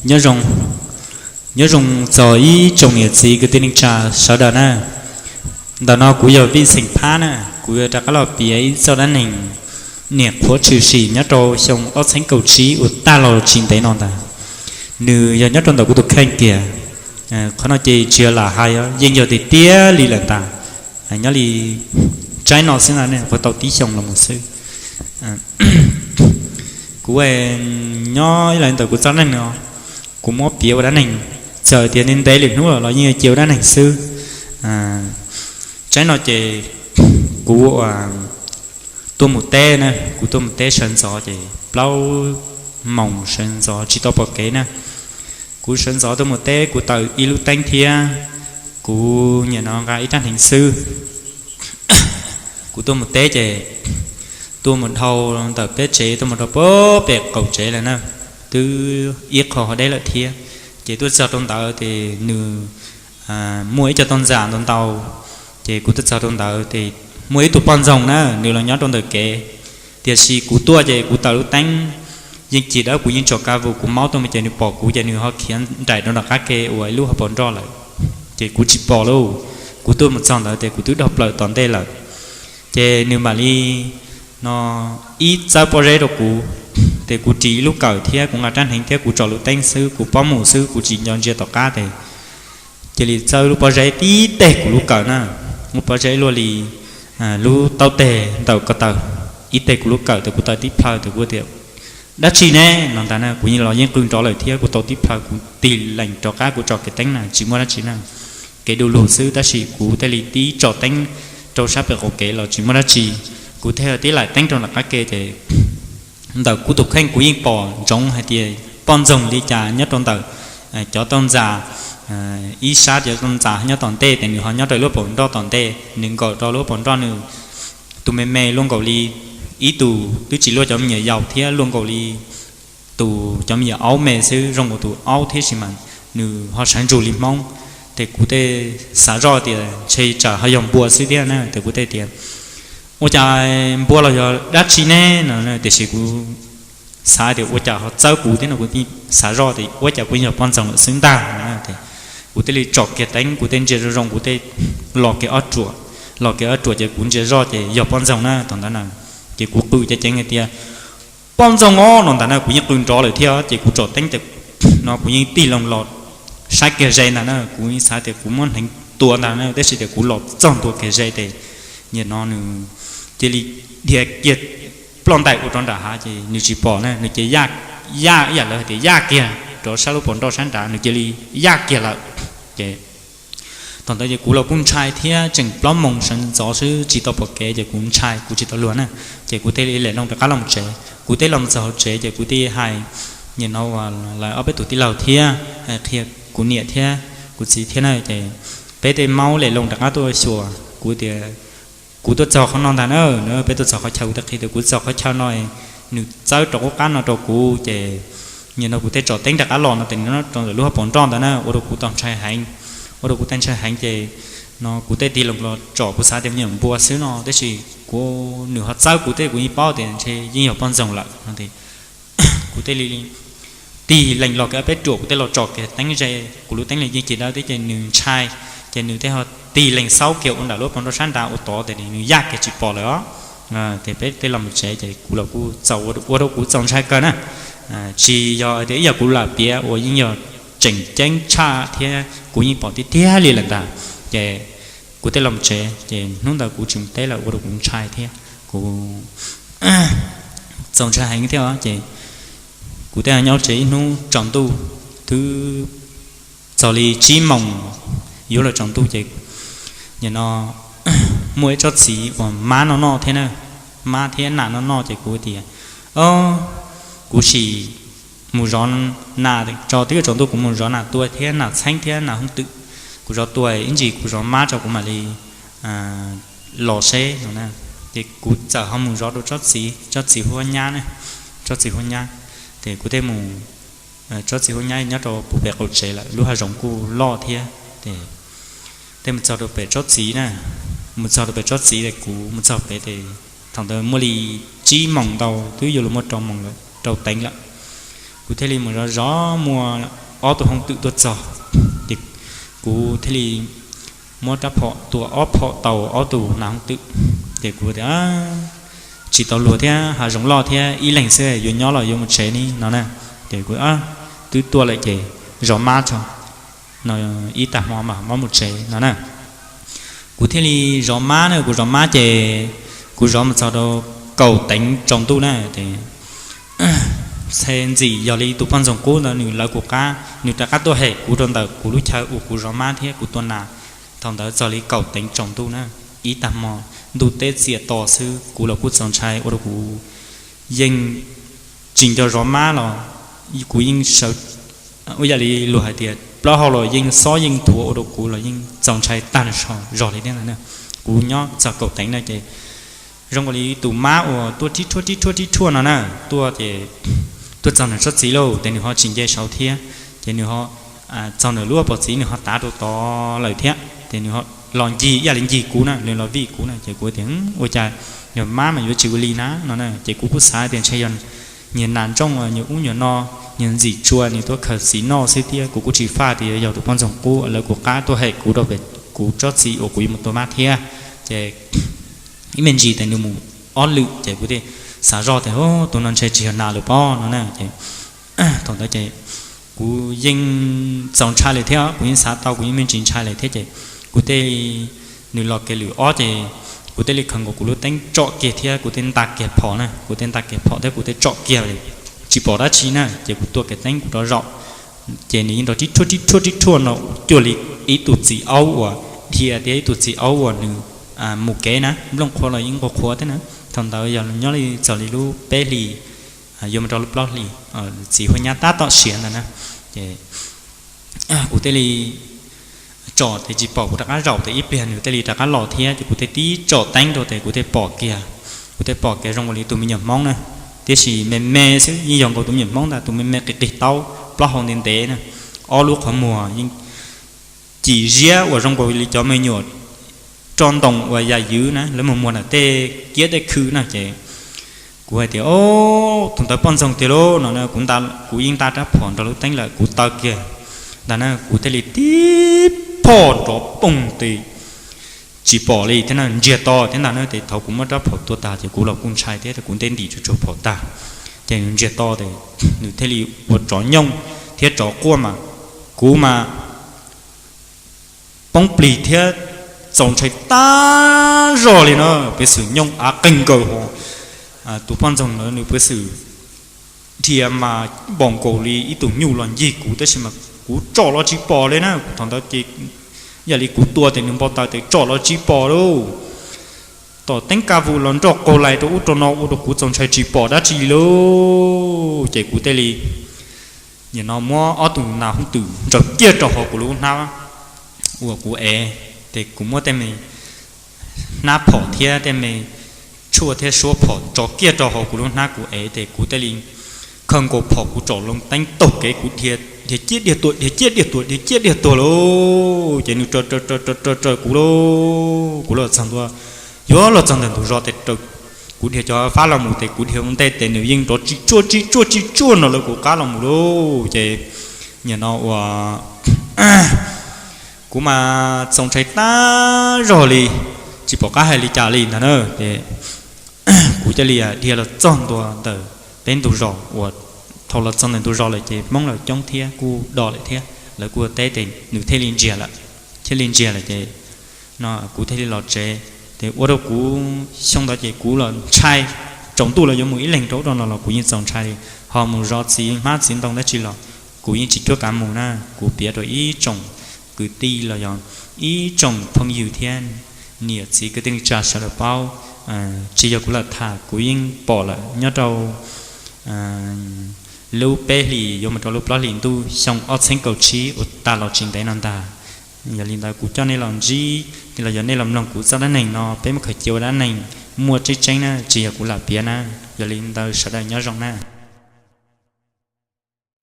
Nyob zoo, nyob zoo txog ib tsoom niam txiv kwv tij neej tsa sawv daws na. Ntawm no kuv yog Vij Xeem Phab na, kuv yuav rov qab los piav ib txoj dab neeg niam qhuav tshwm sim nyob rau xyoo ob txhiab kaum tsib uas tag los tsis ntev no ntag. Nws yog nyob rau ntawm kuv tus kheej kiag. Qhov no ces tsis yog lam hais, yeej yog tiag tiag li lawm ntag. Nyob li tsaib no xwb na, nej qhuav tau tib xyoo los mus xwb. Kuv nyob ib los ntawm kuv txoj neej no, kuv muab piav ua dab neeg, txawm tias ntev ntev lwm hnub los yeej cia ua dab neeg xwb. Tsaib no ces kuv tuaj mus teb na, kuv tuaj mus teb sawv ntxov ces plaub moos sawv ntxov tsis tau pom kev na. Kuv sawv ntxov tuaj mus teb, kuv taws ib lub teeb thiab kuv nim no nqa ib rab hneev xwb. Kuv tuaj mus teb ces tuaj mus dhau ntawm peb tsev tuaj mus rau pem qaum tsev lawm na, twb ib qho ho deb lawm thiab. Ces tuaj txog rau ntawd ces nws muaj ib co toj ntxas ntau ntau. Ces kuv tuaj txog rau ntawd ces muaj ib tug poj ntxoog na, nws los nyob rau ntawm kev. Tiam sis kuv tuaj ces kuv taws lub teeb, yeej cig dawb, kuv yeej tso ka vus kuv maub tuaj mus ces nws pom kuv ces nws ho khiav nraim rau nram qab ke uas ib lub hauv paus nroj lawm. Ces kuv tsis pom lauj, kuv tuaj mus txog ntawd ces kuv twb dhau plaws tom ntej lawm. Ces nws mam li no ib txawb pob zeb rau kuv, ces kuv ris ib lub kawm thiab kuv nqa rab hneev thiab kuv tso lub teeb xwb, kuv pob mus xwb, kuv tsis nco ntsia tom qab ces cia li txawb lub pob zeb tib teg kuv lub kawm na, lub pob zeb luaj li lub taub teg ntawm ko taw, ib teg kuv lub kawm, ces kuv taw tib plhaw ces kuv tias, dab tsi ne no ntag na, kuv yeej los yeej qw nrov lawm thiab kuv taw tib plhaw kuv tig lees rov qab kuv tso kiag teeb na tsis muaj dab tsi na, kev du lug xwb tab sis kuv thiaj li tib tso teeb rau sab pem qaum kev los tsis muaj dab tsi. Kuv thiaj tib laim teeb rau nram qab ke ces ntawm kuv tus kheej kuv yeej pom ntsoov hais tias poj ntxoog li cas nyob rau ntawm cov toj ntxas, ib sab cov toj ntxas nyob tom ntej ces nws ho nyob rau lub paus nroj tom ntej, nws nkaum rau lub paus nroj nws tus me me luaj nkaus li ib tug twb tsis luaj cov me nyuam yaus thiab luaj nkaus li tus cov me nyuam aub me xwb, zoo nkaus tus aub thiab sis mas nws ho sawv ntsug li Hmoob. Ces kuv thiaj xav zoj tias ntshe tsam ho yog npua xwb thiab na, ces kuv thiaj tias, ua cas npua los yog dab tsi ne no, tiam sis kuv xav tias ua cas ho txawb kuv thiab no, kuv thiaj xav zoj tias ua cas kuv yog poj ntxoog lawm xwb ntag. Kuv thiaj li tsom kiag teeb, kuv thiaj ntsia zoo zoo, kuv thiaj los kiag ob ruam, los kiag ob ruam ces kuv ntsia zoj ces yog poj ntxoog na thaum ntawd na. Ces kuv qw ceev ceev hais tias, poj ntxoog os no ntag na, kuv yeej qw nrov lawm thiab ces kuv tsom teeb ces no kuv yeej tig loo los saib kiag ze ntag na, kuv yeej xav tias kuv muab hneev tua ntag na, tab sis tias kuv los txog ntua kiag ze ces nim no nws cia li dhia kiag ploj ntais ua rau nram hav ces nws tsis pom na, nws cia li yaj ib yam lawv hais tias yaj kiag rov sab lub paus nroj sab nrad, nws cia li yaj kiag lawm. Ces thaum ntawd ces kuv los kuj ntshai thiab, tseem plaub moos sawv ntxov xwb tsis tau pom kev ces kuv ntshai kuv tsis tau luag na, ces kuv thiaj li lem loo rov qab los tsev. Kuv thiaj los txog hauv tsev ces kuv thiaj hais nim no uas lawv ob peb tus tij laug thiab qhia kuv niam thiab kuv txiv thiab na, ces peb thiaj maub lem loo rov qab tuaj xyuas kuv tias, kuv tuaj txog qhov no ntag na, peb tuaj txog qhov chaw, kuv thiaj qhia tias kuv txog qhov chaw no, nws txawb rov qub qab no rau kuv ces nim no kuv thiaj tsom teeb rov qab los no ces nws nyob rau ntawm lub hauv paus nroj ntawd na, ua rau kuv tau ntshai heev, ua rau kuv tau ntshai heev ces no kuv thiaj tig loo los tsom, kuv xav tias me nyuam npua xwb no tab sis kuv, nws ho txawb kuv thiab kuv yeej paub tias ntshe yeej yog poj ntxoog lawm no. Kuv thiaj li tig lees los kiag ob peb ruam, kuv thiaj los tsom kiag teeb ze, kuv lub teeb li yeej cig dawb thiab ces nws ntshai, ces nws thiaj ho tig lees xaub kiag ua nram lub paus nroj sab nrad ua tod ces nws yaj kiag tsis pom lawm os. Ces peb thiaj los mus tsev ces kuv los kuj txaus, ua rau kuv txaus ntshai kawg na. Tsis yog tias ib yam kuv lam piav uas yeej yog tseem ceeb tshaj thiab kuv yeej pom tiag tiag li lawm ntag. Ces kuv thiaj los mus tsev ces hnub ntawd kuv tsis mus teb lawm ua rau kuv ntshai thiab kuv txaus ntshai heev thiab ces kuv thiaj nyob tsev ib hnub tsaus ntuj, twb txog li tsib moos yuav luag tsaus ntuj ces nim no muaj ib tsob txiv uas mab noj noj thiab na, mab thiab nas noj noj ces kuv tias, o, kuv sim mus zov nas tso, twb yuav tsaus ntuj, kuv mus zov nas tua thiab nas txheeb thiab nas hooj twm, kuv zov tua ib ntsis kuv zov mab tso kuv mam li los seb no na. Ces kuv txawm ho mus zov rau tsob txiv, tsob txiv huab nyab na, tsob txiv huab nyab. Ces kuv thiaj mus, tsob txiv huab nyab nyob rau puag pem qaum tsev lawm, lub hav zoov kuj loj thiab. Ces thiaj mus txog rau pem tsob txiv na, mus txog rau pem tsob txiv ces kuv mus txog pem ces thaum ntawd muaj li tsib moos ntau, twb yuav luag muaj rau moos lawm, rau teev lawm. Kuv thiaj li mus zov zov muaj ob tug hoob twm tuaj txog, ces kuv thiaj li muab rab phom tua ob phom tau ob tug nas hoob twm. Ces kuv tias, tsis tau luag thiab, hav zoov loj thiab, ib leeg xwb yuav nyob los yuav mus tsev ni no na. Ces kuv twb tuaj lawm ces zov mab tso, no ib tag hmo mam muab mus tsev no na. Kuv thiaj li zov mab na, kuv zov mab ces kuv zov mus txog rau kaum teev tsaus ntuj na, ces txhe ntxim yog li tus poj ntxoog qub ntawd nws lawv kuv qab, nws rov qab tuaj hem kuv rau ntawm kuv lub chaw uas kuv zov mab thiab kuv tua nas. Thaum ntawd txog li kaum teev tsaus ntuj na, ib tag hmo ntuj teb txias to xwb, kuv los kuj txaus ntshai ua rau kuv yeej tsis nco zov mab los kuv yeej sawv, ua yam li luag hais tias plaub hau los yeej xob yeej thuav ua rau kuv los yeej txaus ntshai tag nrho zog li thiab ntag na. Kuv nyob txog kaum teev na ces zoo nkaus li tus mab uas tuaj rib rhuaj rib rhuaj rib rhuaj no na, tuaj ces tuaj txog nws tsob txiv lauj, ces nws ho tsis nce saud thiab, ces nws ho txog nws lub pov txiv nws ho tav rau tod lawm thiab, ces nws ho los ncig ib yam li ncig kuv na, nws los vij kuv na, ces kuv tias ua cas yog mab mas yuav tsis ua li na no na, ces kuv kuj xav tias ntshe yog nyias nas ntsooj, nyias ub nyias no, nyias ntxim tshua nws tuaj khaws txiv noj xwb thiab, kuv kuj tsis faj tias yog tus poj ntxoog qub lawv kuv qab tuaj hem kuv rau pem kuv tsob txiv uas kuv yuav mus tua mab thiab. Ces ib me ntsis ces nws mus ob lwm ces kuv thiaj xav zoj tias tus no ntshe tsis yog nas lawm pob no na, ces thaum ntawd ces kuv yeej txaus ntshai lawm thiab, kuv yeej xav tau kuv yeej me ntsis ntshai lawm thiab ces kuv thiaj li, nws los kiag lwm ob ces kuv thiaj li khaws nkaus kuv lub teeb tsom kiag thiab kuv thiaj nta kiag phom na, kuv thiaj nta kiag phom thiab kuv thiaj tsom kiag, tsis pom dab tsi na, ces kuv tua kiag teeb kuv rov zaum, ces nws yeej nrov rib rhuaj rib rhuaj rib rhuaj no cuag li ib tug txiv aub uas dhia thiab ib tug txiv aub uas nws mus kev na, nplooj qhuav los yeej nqua qhuav thiab na. Thaum ntawd yog nyob li txog li lub peb hlis yuav mus rau lub plaub hlis, txiv huab nyab tab tom siav ntawd na. Ces kuv thiaj li tsom ces tsis pom, kuv rov qab zaum ces ib pliag nws thiaj li rov qab los thiab, ces kuv thiaj tib tsom teeb rau ces kuv thiaj pom kiag, kuv thiaj pom kiag zoo nkaus li tus me nyuam Hmoob na, tiam sis me me xwb, yeej yog nkaus tus me nyuam Hmoob ntag, tus me me qis qis taub, plaub hau ntev ntev na, ob lub qhov muag yeej cim ziab uas zoo nkaus li cov me nyuam roj ntoo uas yam ywv na, lawv mus muag ntawm tej kiab tej khw na. Ces kuv hais tias, o, tus ntawd poj ntxoog tiag lauj no, kuv yeej nta rab phom nrog lub teeb lawm, kuv taw kiag ntag na, kuv thiaj li tib phom nrov poog tes tsis pom li thiab na, ntsiag to thiab ntag na. Ces thaum kuv muab rab phom tua tag ces kuv los kuj ntshai thiab, kuv nteb ntim tsuag tsuag phom tag, ces nws ntsiag to ces nws thiaj li ua tsov nyooj thiab tsov quaj mas kuv mas poob plig thiab txaus ntshai tag zog li no. Peev xwm nyooj av qeeg nkaus ho, tus poj ntxoog ntawd nws peev xwm dhia mas npaum nkaus li ib tug nyuj los ncig kuv, tab sis mas kuv tsom los tsis pom li na. Thaum ntawd ces yam li kuv tua ces nws npau taws ces tsom los tsis pom lauj. Tom teeb kaj vus los nroj qaug lais rau ub rau no ua rau kuv txaus ntshai tsis pom dab tsi li lauj. Ces kuv thiaj li nim no muab ob tug nas hooj twm ntsaws kiag rau hauv kuv lub hnab uas kuv ev, ces kuv muab tej me hnab phom thiab tej me tshuaj thiab suab phom tso kiag rau hauv kuv lub hnab kuv ev, ces kuv thiaj li khaws nkaus phom kuv tsom loo teeb taug kev kuv dhia ciaj diag tuag, dhia ciaj diag tuag, dhia ciaj diag tuag lauj. Ces nws raws raws raws raws raws kuv lauj, kuv los txog ntua, yuav los txog ntawm ntug zos ces kuv dhia cov fab los mus ces kuv dhia ua ntej ces nws yeej nrov tsis tsuaj tsis tsuaj tsis tsuaj no lawv kuv qab los mus lauj. Ces nim no uas kuv mas txaus ntshai tag zog li, tsis pom qab hais li cas li ntag na. Ces kuv cia li dhia los txog ntua ntawm peb ntug zos uas, thaum los txog ntawm ntug zos lawm ces Hmoob lawv coob thiab kuj do lawm thiab, lawv kuj teb ces nws thiaj li ntsiag lawm, thiaj li ntsiag lawm ces no kuv thiaj li los tsev. Ces ua rau kuv xyoo ntawd ces kuv los ntshai, tsaus ntuj los yuav mus ib leeg rau ub rau no los kuv yeej txaus ntshai li. Ho mus zov txiv hmab txiv ntoo dab tsi los kuv yeej tsis cuab kav mus na. Kuv piav rau ib tsoom kwv tij los yog ib tsoom phooj ywg thiab niam txiv kwv tij neej tsa sawv daws paub, tsis yog kuv lam tham, kuv yeej pom lawm nyob rau lub peb hlis yuav mus rau lub plaub hlis ntuj xyoo ob txhiab kaum tsib uas tas los tsis ntev no ntag. Yog li ntawd kuv coj nej los ntsib los yog nej los mloog kuv txoj dab neeg no, peb muab khaws cia ua dab neeg muaj tseeb tseeb na, tsis yog kuv lam piav na. Yog li ntawd sawv daws nyob zoo na.